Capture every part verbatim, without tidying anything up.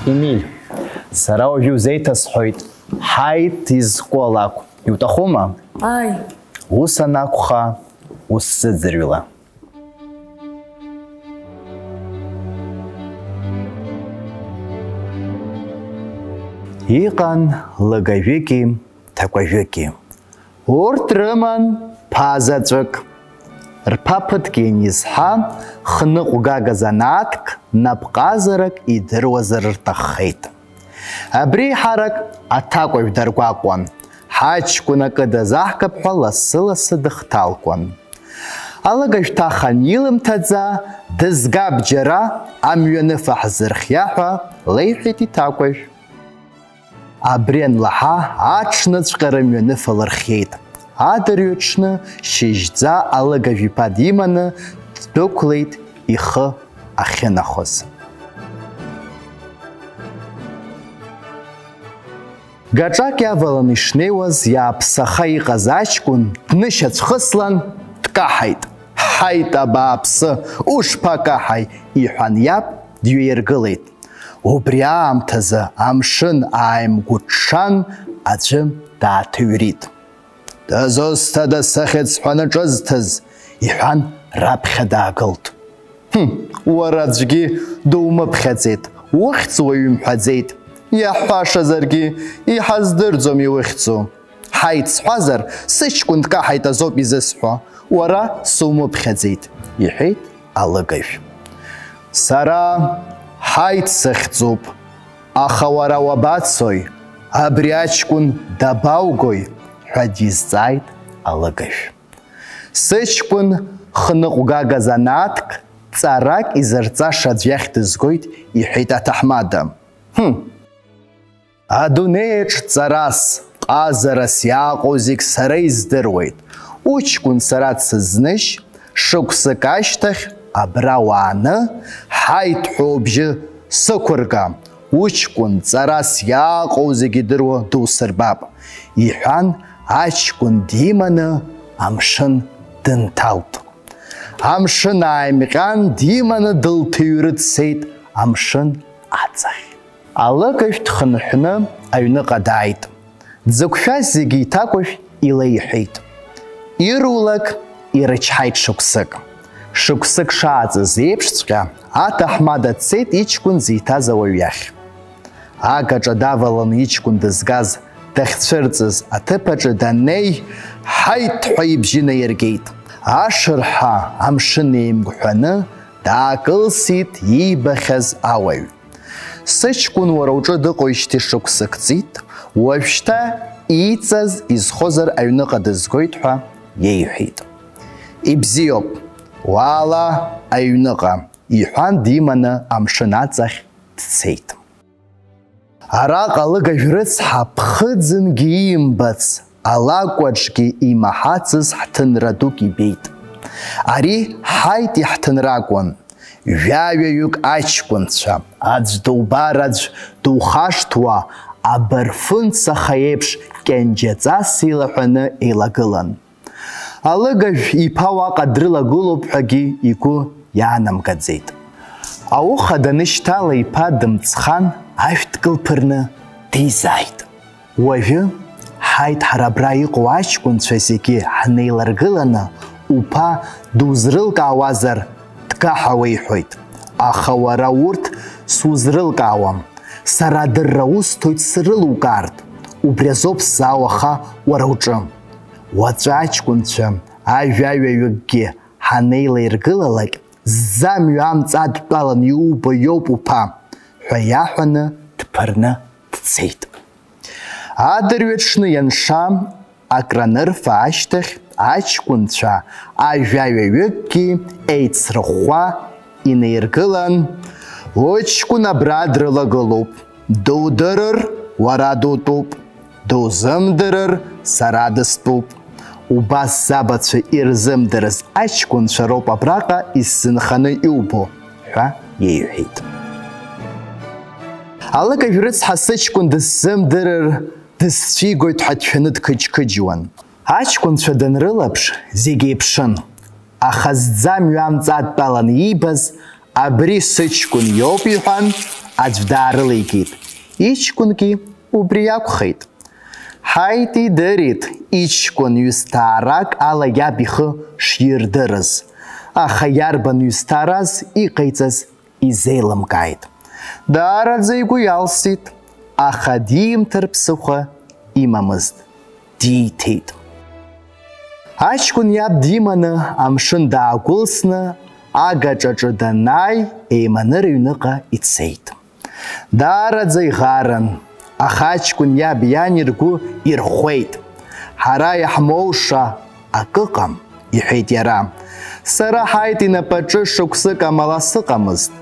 Емиль, сара уажәы узеиҭасҳәоит, ҳаит изку алакә. Иуҭахума? Ааи. Ус анакәха, усзыӡырҩла. Иҟан лыгажәыки ҭакәажәыки. Урҭ рыман ԥа заҵәык. Рԥа ԥыҭк ианизҳа, хныҟәгага занааҭк, напҟазарак идыруазар рҭаххеит. Абри еиҳарак аҭакәажә даргәаҟуан, ҳаҷкәын акы дазаҳгап ҳәа лассы-лассы дыхҭалкуан. Алыгажә ҭаха анилымҭаӡа, дызгап џьара, амҩаныфа ҳзырхиа ҳәа леиҳәеит иҭакәажә. Абри анлаҳа, аҽныҵәҟьа рымҩаныфа лырхиеит. Адырҩаҽны шьыжьӡа алыгажә иԥа диманы ддәықәлеит ихы ахьынахоз. Гаҿак иавалан ишнеиуаз, иааԥсаха иҟаз аҷкәын днышьацәхыслан, дкаҳаит. Ҳаит, абааԥсы, ушԥакаҳаи, иҳәан иаб дҩаиргылеит. Убри аамҭазы амшын ааимгәыҽҽан аӡәы дааҭыҩрит. Дызусҭада сыхьӡ ҳәаны ҿызҭыз, иҳәан, раԥхьа даагылт. Ҳм, уара аӡәгьы думыԥхьаӡеит, ухьӡ уаҩы имҳәаӡеит. Иаҳҳәашазаргьы, иҳаздырӡом иухьӡу. Ҳаит сҳәазар, сыҷкәын дкаҳаит азоуп изысҳәо, уара сумыԥхьаӡеит, иҳәеит алыгажә. Сара ҳаит сыхьӡуп, аха уара уабацои, абри аҷкәын дабаугои? Ҳәа дизҵааит алыгажә. Сыҷкәын хныҟәгага занааҭк, ҵарак изырҵаша аӡә иахь дызгоит, иҳәеит аҭаҳмада. Ҳм. Адунеиаҿ ҵарас, ҟазарас иааҟоу зегь сара издыруеит. Уҷкәын сара дсызнышь, шықәсык ашьҭахь абра уааны, ҳаит ҳәа убжьы сықәырга, уҷкәын ҵарас иааҟоу зегь идыруа дусырбап, иҳәан, аҷкәын диманы амшын дынҭалт. Амшын ааимҟьан, диманы дылҭыҩры дцеит амшын аҵахь. Алыгажә дхынҳәны аҩныҟа дааит. Дзықәшәаз зегьы иҭакәажә илеиҳәеит. Ирулак ирычҳаит шықәсык. Шықәсык шааҵыз еиԥшҵәҟьа, аҭаҳмада дцеит иҷкәын зиҭаз ауаҩ иахь. Агаҿа даваланы иҷкәын дызгаз дахьцәырҵыз аҭыԥаҿы даннеи, ҳаит ҳәа ибжьы наиргеит. Ашырҳәа амшын еимгәҳәаны даакылсит иибахьаз ауаҩ. Сыҷкәын уара уҿы дыҟоижьҭеи шықәсык ҵит, уажәшьҭа иҵаз изхозар аҩныҟа дызгоит ҳәа иеиҳәеит. Ибзиоуп, уаала аҩныҟа, иҳәан диманы амшын аҵахь дцеит. Араҟа алыгажә рыцҳа ԥхыӡынгьы иимбац, алакәаҿгьы имаҳацыз ҳҭынра дук ибеит. Ари ҳаит иаҳҭынра акәын. Жәаҩаҩык аҷкәынцәа, аӡә дубар аӡә духашҭуа, абарфын цаха еиԥш кьанџьаҵас илаҳәаны еилагылан. Алыгажә иԥа уаҟа дрылагылоуп ҳәагьы игәы иаанамгаӡеит. Ауха данышьҭала иԥа дымҵхан, ашә дкылԥырны дизааит. Уажәы, ҳаит, ҳара абра иҟоу аҷкәынцәа зегьы ҳнеиларгыланы, уԥа дузрылкаауазар, дкаҳауеиҳәоит, аха уара урҭ сузрылкаауам, сара адырра усҭоит срылукаартә, убри азоуп сзаауа аха уара уҿы. Уаҵәы аҷкәынцәа ажәаҩаҩыкгьы ҳанеилаиргылалак, зӡамҩа амҵ адтәалан иубо иоуп уԥа, ҳәа иаҳәаны дԥырны дцеит. Адырҩаҽны ианша, акранырфа ашьҭахь, аҷкәынцәа ажәаҩаҩыкгьы еицрыхәхәа инеиргылан, уҷкәын абра дрылагылоуп, дудырыр, уара дутәуп, дузымдырыр, сара дыстәуп. Убас забацәа ирзымдырыз аҷкәынцәа роуп абраҟа исзынханы иубо, ҳәа иеиҳәеит. Алыгажә рыцҳа сыҷкәын дысзымдырыр, дысцәигоит ҳәа дшәаны дқыџьқыџьуан. Аҷкәынцәа данрылаԥш, зегь еиԥшын, аха зӡамҩа амҵ адтәалан иибаз абри сыҷкәын иоуп, иҳәан, аӡә даарылеигеит. Иҷкәынгьы убри иакәхеит. Ҳаит, идырит иҷкәын ҩысҭаарак ала иаб ихы ширдырыз, аха иарбан ҩысҭаараз иҟаиҵаз изеилымкааит. Даараӡа игәы иалсит, аха диимҭар ԥсыхәа имамызт. Дииҭеит. Аҷкәын иаб диманы амшын даагәылсны агаҿаҿы данааи, еиманы рыҩныҟа ицеит. Даараӡа иӷарын, аха аҷкәын иаб иани ргәы ирхәеит. Ҳара иаҳмоуша акыҟам, иҳәеит иара. Сара ҳаит инапаҿы шықәсык амала сыҟамызт,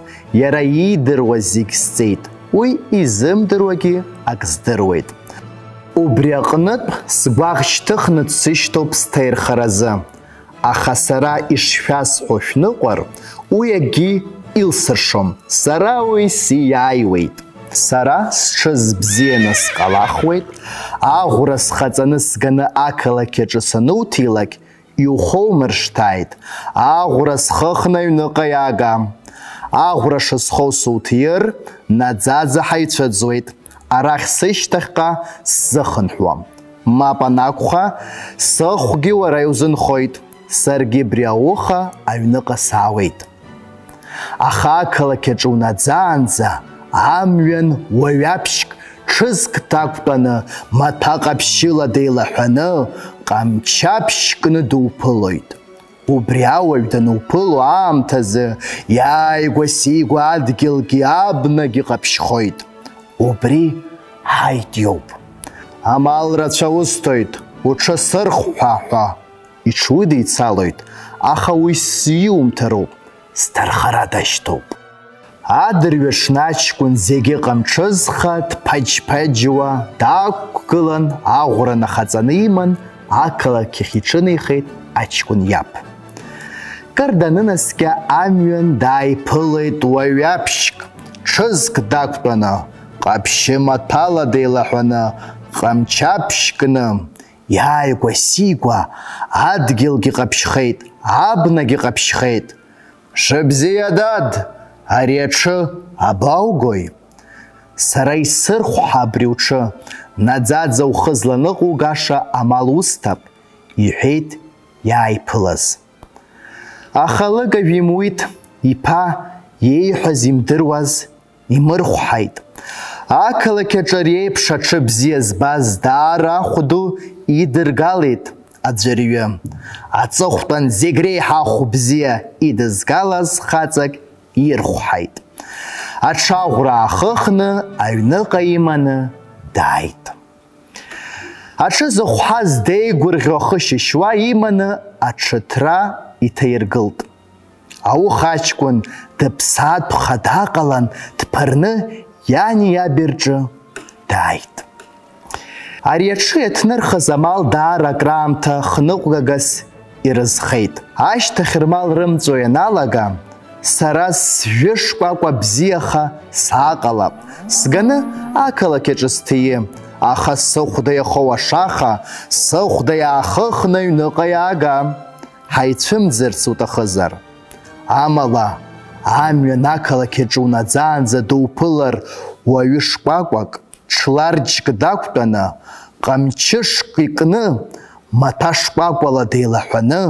иара иидыруаз зегь сҵеит, уи изымдыруагьы ак здыруеит. Убри аҟнытә сгәаӷ шьҭыхны дсышьҭоуп сҭаирхаразы, аха сара ишшәасҳәо шәныҟәар, уи акгьы илсыршом, сара уи сиааиуеит. Сара сҽыз бзианы сҟалахуеит, аӷәра схаҵаны сганы ақалақь аҿы сануҭилак, иухоумыршҭааит, аӷәра схыхны аҩныҟа иаага. Аӷәра шысхоу суҭир, наӡаӡа ҳаицәыӡуеит, арахь сышьҭахьҟа сзыхынҳәуам. Мап анакәха, сыхәгьы уара иузынхоит, саргьы абри ауха аҩныҟа саауеит. Аха ақалақь аҿы унаӡаанӡа амҩан уаҩаԥшьк ҽызк дақәтәаны, маҭәа ҟаԥшьыла деилаҳәаны, ҟамчаԥшь кны дуԥылоит. Убри ауаҩ дануԥыло аамҭазы иааигәа-сигәа адгьылгьы абнагьы ҟаԥшьхоит. Убри ҳаит иоуп. Амал рацәа усҭоит, уҽы сырхәҳәа ҳәа иҽудицалоит, аха уи сиумҭароуп, сҭархара дашьҭоуп. Адырҩаҽны аҷкәын зегьы ҟамҽызха дԥаџьԥаџьуа даақәгылан, аӷәра нахаҵаны иман, ақалақь ахь иҿынеихеит аҷкәын иаб. Кыр данынаскьа амҩан дааиԥылеит уаҩаԥшьк, ҽызк дақәтәаны, ҟаԥшьы маҭәала деилаҳәаны, ҟамчаԥшь кны, иааигәа-сигәа адгьылгьы ҟаԥшьхеит, абнагьы ҟаԥшьхеит. Шыбзиа, дад, ари аҽы абаугои? Сара исырхәҳа абри уҽы, наӡаӡа ухы зланыҟәугаша амал усҭап, иҳәеит иааиԥылаз. Аха лыгажә имуит, иԥа иеиҳәаз имдыруаз, имырхәҳаит. Ақалақь аҿы ари еиԥш аҽы бзиа збаз даара ахә ду идыргалеит аӡәырҩы. Аҵыхәтәан зегь реиҳа ахә бзиа идызгалаз хаҵак ирхәҳаит. Аҽаӷәра аахыхны аҩныҟа иманы дааит. Аҽы зыхәҳаз деигәырӷьо ахы шьышьуа иманы аҽыҭра иҭаиргылт. Ауха аҷкәын дыԥсаатәха дааҟалан, дԥырны иани иаби рҿы дааит. Ари аҽы иаҭнырхыз амал даара акраамҭа хныҟәгагас ирызхеит. Ашьҭахь рмал рымҵәо ианалага, сара сжәы шкәакәа бзиаха сааҟалап, сганы ақалақь аҿы сҭии, аха сыхәда иахоу ашаха, сыхәда иаахыхны аҩныҟа иаага, ҳаицәымӡырц уҭахызар. Амала, амҩан ақалақь аҿы унаӡаанӡа дуԥылар, уаҩы шкәакәак, ҽларџьк дақәтәаны, ҟамчышк икны, маҭәа шкәакәала деилаҳәаны,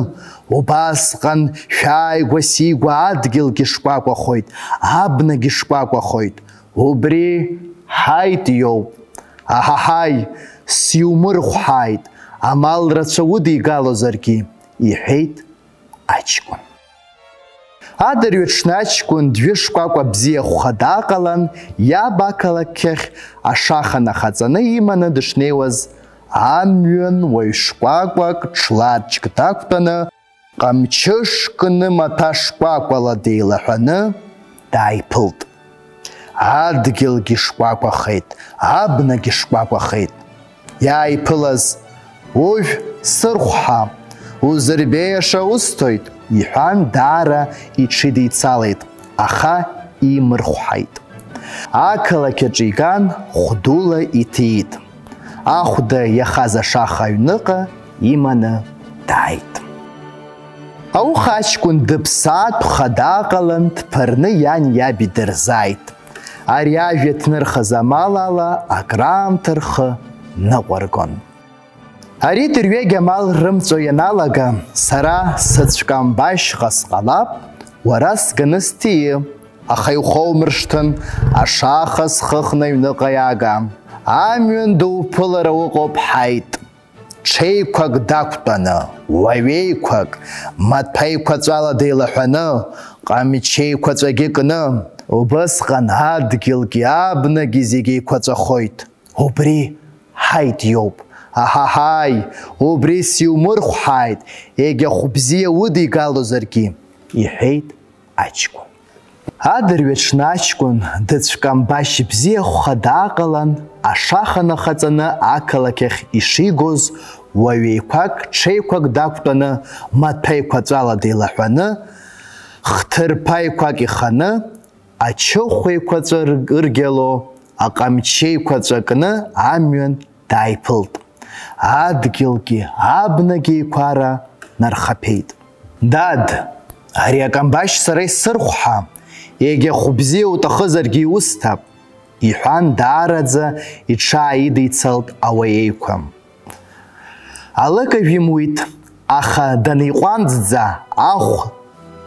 убасҟан шәааигәа-сигәа адгьылгьы шкәакәахоит, абнагьы шкәакәахоит. Убри ҳаит иоуп. Аҳаҳаи, сиумырхәҳааит, амал рацәа удигалозаргьы, иҳәеит аҷкәын. Адырҩаҽны аҷкәын дҩышкәакәа бзиахәха дааҟалан, иаб ақалақь ахь ашаха нахаҵаны иманы дышнеиуаз, амҩан уаҩ шкәакәак ҽларџьк дақәтәаны, ҟамчышк кны маҭәа шкәакәала деилаҳәаны дааиԥылт. Адгьылгьы шкәакәахеит, абнагьы шкәакәахеит. Иааиԥылаз, ужә сырхәҳа, узырбеиаша усҭоит, иҳәан, даара иҽидицалеит, аха имырхәҳаит. Ақалақь аҿы иган, хәдула иҭиит. Ахәда иахаз ашаха аҩныҟа иманы дааит. Ауха аҷкәын дыԥсаатәха дааҟалан, дԥырны иани иаби дырзааит. Ари ажәа ҭнырхыз амал ала акраамҭа рхы ныҟәыргон. Ари дырҩегь амал рымҵәо ианалага, сара сыцәкамбашьха сҟалап, уара сганы сҭии, аха иухоумыршҭын, ашаха схыхны аҩныҟа иаага. Амҩан дуԥылара уҟоуп, ҳаит. Ҽеиқәак дақәтәаны, уаҩеиқәак, маҭәа еиқәаҵәала деилаҳәаны, ҟамчеиқәаҵәагьы кны, убысҟан адгьылгьы абнагьы зегь еиқәаҵәахоит. Убри ҳаит иоуп. Аҳаҳаи, убри сиумырхәҳааит, егьа хәыбзиа удигалозаргьы, иҳәеит аҷкәын. Адырҩаҽны аҷкәын дыцәкамбашь бзиахәха дааҟалан, ашаха нахаҵаны ақалақь ахь ишигоз, уаҩеиқәак, ҽеиқәак дақәтәаны, маҭәа еиқәаҵәала деилаҳәаны, хҭырԥа еиқәак иханы, ачыхә еиқәаҵәа ыргьало, аҟамчеиқәаҵәа кны амҩан дааиԥылт. Адгьылгьы абнагьы еиқәара нархаԥеит. Дад, ари акамбашь сара исырхәҳа, егьа хәыбзиа уҭахызаргьы иусҭап, иҳәан, даараӡа иҽааидицалт ауаеиқәа. Алыгажә имуит, аха даниҟәанӡӡа ахә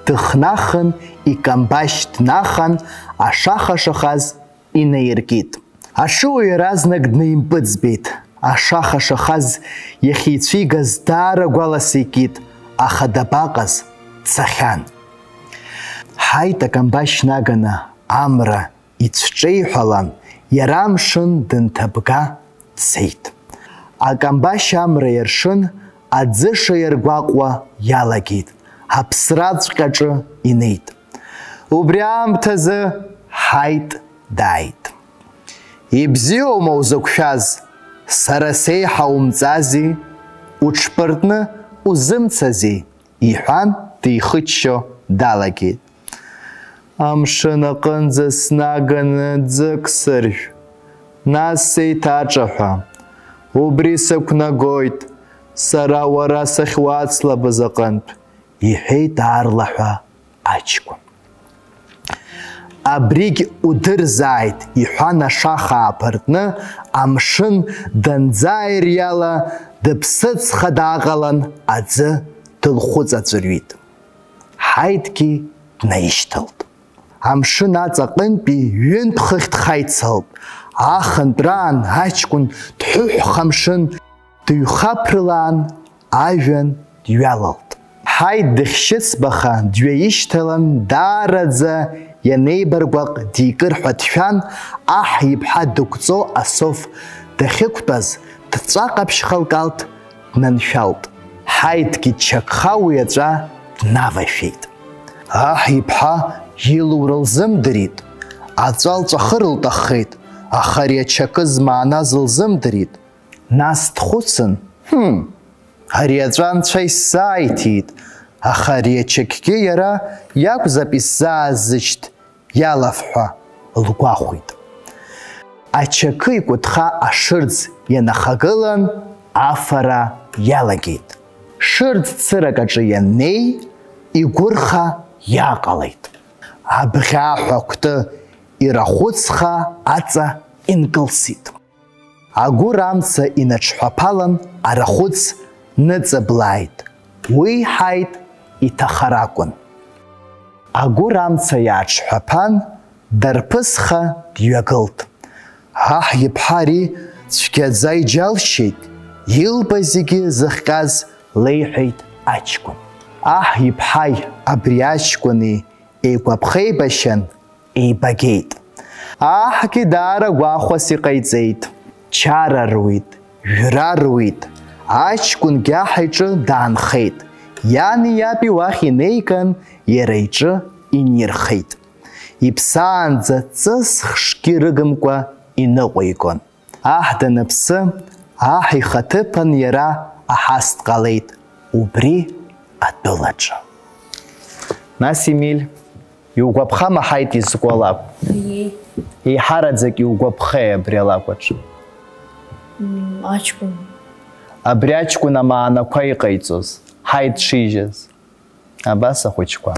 дыхнахын, икамбашь днахан, ашаха шахаз инаиркит. Аҽыуаҩ иаразнак днаимпыҵбеит. Ашаха шахаз иахьицәигаз даара гәалас икит, аха дабаҟаз, дцахьан. Ҳаит, акамбашь наганы амра ицәҿеиҳәалан, иара амшын дынҭабга дцеит. Акамбашь амра иаршын, аӡыша иаргәаҟуа иалагеит, аԥсраҵәҟьаҿы инеит. Убри аамҭазы ҳаит дааит. Ибзиоума узықәшәаз? Сара сеиҳа умҵази, уҽԥыртны узымцази? Иҳәан, дихыччо далагеит. Амшын аҟынӡа снаганы ӡык сыржә, нас сеиҭаҿаҳәа, убри сықәнагоит, сара уара сахьуацлабыз аҟынтә, иҳәеит аарлаҳәа аҷкәын. Абригь удырзааит, иҳәан, ашаха ааԥыртны, амшын данӡааириала, дыԥсыӡха дааҟалан, аӡы дылхәыҵаҵәырҩит. Ҳаитгьы днаишьҭалт. Амшын аҵаҟынтәи ҩынтә хыхь дхаицалт. Ахынтәраан аҷкәын дҳәыҳәха амшын дыҩхаԥрылаан, ажәҩан дҩалалт. Ҳаит дыхьшьыцбаха дҩаишьҭалан, даараӡа ианеибаргәаҟ дикыр ҳәа дшәан, аҳ иԥҳа дықәҵо асоф дахьықәтәаз, дҵәа ҟаԥшьха лкалҭ днаншәалт. Ҳаитгьы дчакха уи аҵәа днавашәеит. Аҳ иԥҳа илура лзымдырит, аҵәа лҵәахыр лҭаххеит, аха ари ачакы змааназ лзымдырит. Нас дхәыцын, Ҳм, ари аҵәа анцәа исзааиҭит, аха ари ачакгьы иара иакәзаап исзаазышьҭ иалаф ҳәа лгәахәит. Ачакы икәытха ашырӡ ианахагылан, афара иалагеит. Шырӡ цырак аҿы ианнеи, игәырха иааҟалеит. Абӷьааҳәа акәты ирахәыцха аҵа инкылсит. Агәыр амца инаҽҳәаԥалан, арахәыц ныҵаблааит. Уи ҳаит иҭахар акәын. Агәыр амца иааҽҳәаԥан, дарԥысха дҩагылт. Аҳ иԥҳа ари цәгьаӡа иџьалшьеит, илбаз зегьы зыхҟьаз леиҳәеит аҷкәын. Аҳ иԥҳаи абри аҷкәыни еигәаԥхеибашьан, еибагеит. Аҳгьы даара гәахәас иҟаиҵеит. Чара руит, жәра руит. Аҷкәынгьы аҳ иҿы даанхеит. Иани иаби уахь инеиган, иара иҿы инирхеит. Иԥсаанӡа ҵыс хшгьы рыгымкәа иныҟәигон. Аҳ даныԥсы, аҳ ихаҭыԥан иара аҳас дҟалеит убри атәылаҿы. Нас, Емиль, иугәаԥхама ҳаит изку алакә? Иеи. Еиҳараӡак иугәаԥхеи абри алакә аҿы? М, аҷкәын. Абри аҷкәын амаанақәа иҟаиҵоз, ҳаит шижьаз. Абас ахәыҷқәа.